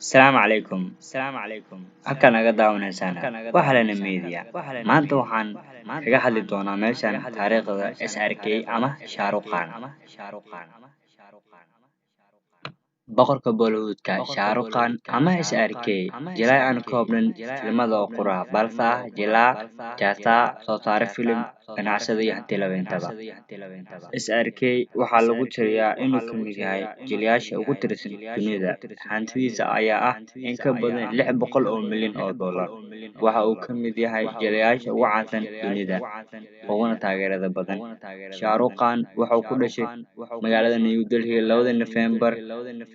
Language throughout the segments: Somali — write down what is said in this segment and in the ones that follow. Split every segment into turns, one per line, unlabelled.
Asalaamu calaykum. Halkaan naga daawanaysaan waa Helena Media. Maanta waxaan kaga hadli doonaa meeshan taariikhda SRK ama Shahrukh Khan. Boqorka Bollywoodka Shahrukh Khan ama SRK, jilaa aan koobnayn filimada oo qura, balse ah jilaa, jaasaa, soo saare filim, ganacsade iyo hantilabeentaba. SRK waxaa lagu tiriyaa inuu ka mid yahay jilayaasha ugu tirsan dunida. Hantidiisa ayaa ah in ka badan 600 oo milyan oo dollar. Waxa uu ka mid yahay jilayaasha ugu caansan dunida, uguna taageerada badan. Shahrukh Khan wuxuu ku dhashay magaalada New Delhi 2 Nofeembar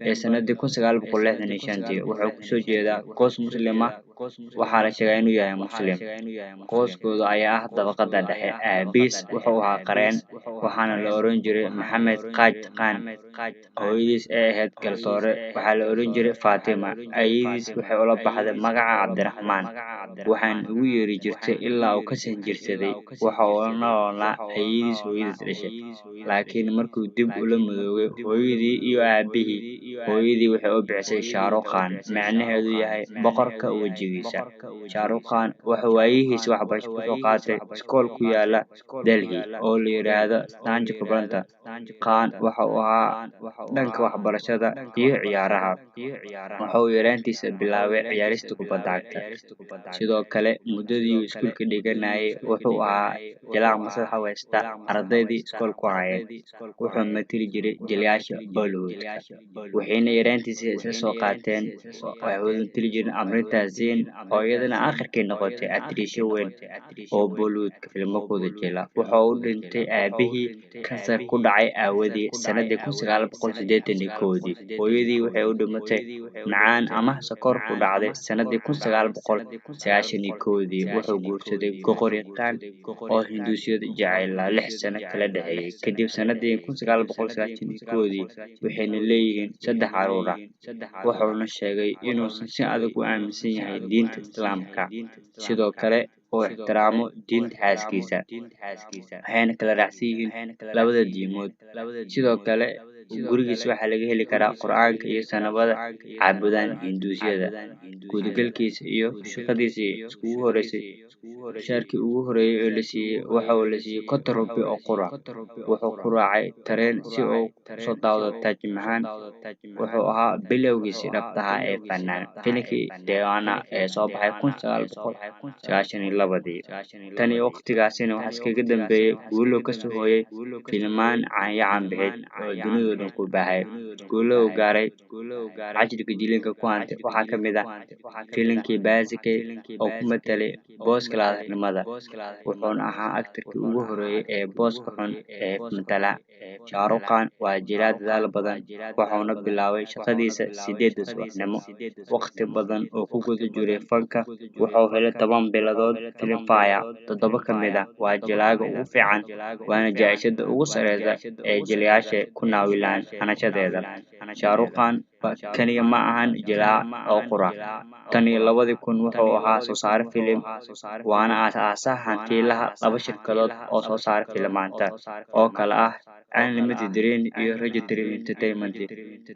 ee sanadii 1965. Wuxuu kasoo jeedaa qoys Muslim ah, waxaa la sheegaa inuu yahay Muslim. Qoyskooda ayaa ah dabaqada dhexe. Aabihiis wuxuu ahaa qareen, waxaana la oran jiray Maxamed Kaaj Khan. Hooyadiis ee ahayd garsoore, waxaa la oran jiray Fatima. Ayeeyadiis waxay ula baxday magaca Cabdiraxmaan, waxaana ugu yeeri jirtay ilaa uu ka sanjirsaday. Waxa uu la noolaa ayeeyadiis hooyadiis dhashay, laakiin markuu dib ula midoobay hooyadii iyo aabihii, hooyadii waxay u bixisay Shahrukh Khan, macnaheedu yahay boqorka wejigiisa. Shahrukh Khan wuxuu waayihiisa waxbarasho kusoo qaatay iskool ku yaala Delhi oo la yiraahdo Sanjay Kupranta. Khan waxa uu ahaa dhanka waxbarashada iyo ciyaaraha. Waxa uu yaraantiisa bilaabay ciyaarista kubadda cagta. Sidoo kale muddadii uu iskuulka dhiganayay wuxuu ahaa jilaa maskaxda haysta ardaydii iskoolku ahaayeen. Wuxuu matali jiray jilayaasha Bollywoodka, waxayna yaraantiisa isla soo qaateen, waxay wada matali jireen Amrita Singh oo iyadana aakhirkii noqotay atariisho weyn oo Bollywoodka filmakooda jila. Waxa uu dhintay aabihii kansar ku dhacay aawadii sanadii 1981. Hooyadii waxay u dhimatay macaan ama sokor ku dhacday sanadii 1991. Wuxuu guursaday Goqori Khan oo Hinduusiyada jecel 6 sano kala dhexeeyay. Kadib sanadii 1991 waxayna leeyihiin 3 carruur ah. Wuxuuna sheegay inuusan si adag u aaminsan yahay diinta Islaamka, sidoo kale uu ixtiraamo diinta xaaskiisa, waxayna kala raacsan yihiin labada diimood. Sidoo kale gurigiisa waxaa laga heli karaa Qur'aanka iyo sanabada caabudaan Hinduusiyada. Gudagalkiisa iyo shaqadiisii iskugu horeysay, mushaarkii ugu horeeyay ee la siiyey waxa uu la siiyey 50 rubi oo qura. Wuxuu ku raacay tareen si uu usoo daawado Taj Mahal. Wuxuu ahaa bilowgiisii dhabta ahaa ee fanaan. Filimkii Deewana ee soo baxay 1992. Tan iyo waqtigaasina waxaa iskaga dambeeyay guulo kasoo hooyay filmaan caanyo caanbixid oo dunida dhan ku baahay. Guulo uu gaaray cashirka jilinka ku hantay waxaa ka mid ah filimkii Basikey oo ku matalay booska laadnimada. Wuxuuna ahaa aktarkii ugu horeeyay ee booska xun ee matala. Shahrukh Khan waa jilaa dadaal badan, wuxuuna bilaabay shaqadiisa 8 subaxnimo. Waqti badan oo ku guda jiray fanka, wuxuu helay 10 biladood Filmfare, 7 ka mid ah waa jilaaga ugu fiican, waana jaa'izada ugu sareysa ee jilayaasha ku naawilaan hanashadeeda. Shahrukh Khan kaliya ma ahan jilaa oo qura. Tan iyo 2000 wuxuu ahaa soo saare filim, waana aas-aasaha hantiilaha 2 shirkadood oo soo saara filimaanta oo kala ah Unlimited Dream iyo Raja Dream Entertainment.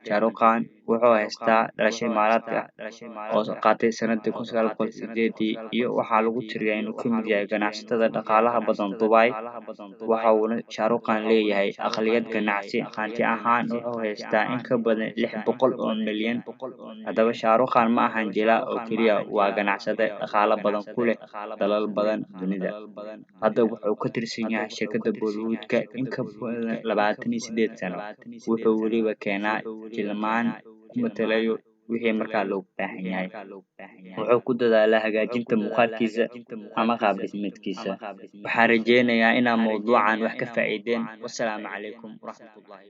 Shahrukh Khan wuxuu haystaa dhalasho Imaaraadka ah oo qaatay sanadii 1908, iyo waxaa lagu tiriyaa inuu ka mid yahay ganacsatada dhaqaalaha badan Dubai. Waxa uuna Shahrukh Khan leeyahay aqliyad ganacsi. Hanti ahaan wuxuu haystaa in ka badan 600 oo milyan. Haddaba Shahrukh Khan ma ahan jilaa oo keliya, waa ganacsade dhaqaale badan ku leh dalal badan dunida. Hadda wuxuu ka tirsan yahay shirkadda Bollywoodka in ka badan 28 sano. Wuxuu weliba keenaa jilmaan ku matalayo wixii markaa loogu baahan yahay. Wuxuu ku dadaalaa hagaajinta muuqaalkiisa ama qaab dhismeedkiisa. Waxaan rajeynayaa inaa mawduucan wax ka faa'iideen. Wassalaamu calaykum waraxmatullaahi.